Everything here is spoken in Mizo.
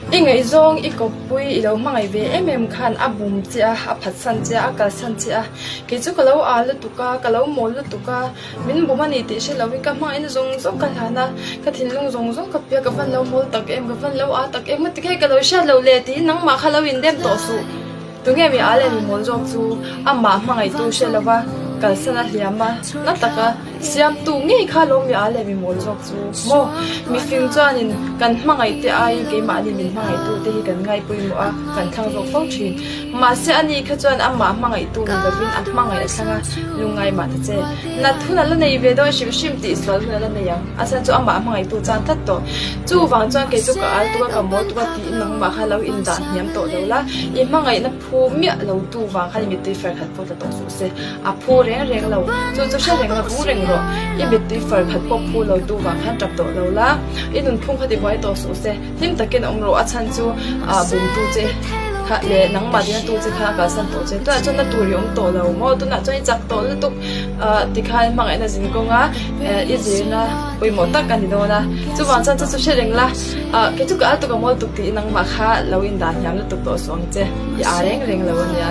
I ngaihzawng i kawppui i lo hmangaih ve em em khan a bum che a, a phatsan che a, a kalsan che a. Kei chu ka lo â lutuk a, ka lo mawl lutuk a, min bum a ni tih hre lovin ka hmangaihna zawng zawng ka hlan a, ka thinlung zawng zawng ka pe a, ka van lo mawl tak em, ka van lo â tak em, heti kha ka lo hriat loh le tiin nangmah kha lo indem tawh suh. Tunge mi â leh mi mawl zawk chu amah hmangaihtu hre lova kalsan a hliam a, na taka siamtu ngei kha lo mi â leh mi mawl zawk chu maw? Mifing chuanin kan hmangaihte aiin keimahni min hmangaihtute hi kan ngaipawimawh a, kan thlang zawk fo thin. Mahse ani kha chuan amah hmangaihtu ni lovin a hmangaih a thlang a, lungngai mah ta che. Nat hun a la nei ve dawn hrim hrim tih sual hun a la nei ang, a chhan chu amah hmangaihtu chan tlat tawh. Chuvang chuan kei chu ka al tuk a, ka mawl tuk a tiin nangmah kha lo indah hniam tawh lo la, i hmangaihna phu miah lo tu vang khan i mittui far khat pawh tla tawh suh se. A phu reng reng lo, chu chu hre reng la vung reng rawh. I mittui far khat pawh phu lo tu vang khan tap tawh lo la, i nunphung kha tibuai tawh suh se. Hlim takin awm rawh, a chhan chu bumtu che kha leh nangmah dina tu che kha a kalsan tawh che. Tunah chuan na tur i awm tawh lo maw? Tunah chuan i chak tawh lutuk tikhan hmangaihna zin kawnga i zirna pawimawh tak a ni dawn a. Chuvang chuan chu chu hre reng la, kei chu ka al tuk a mawl tuk tiin nangmah kha lo indah hniam lutuk tawh suh ang che, i â reng reng lo a nia.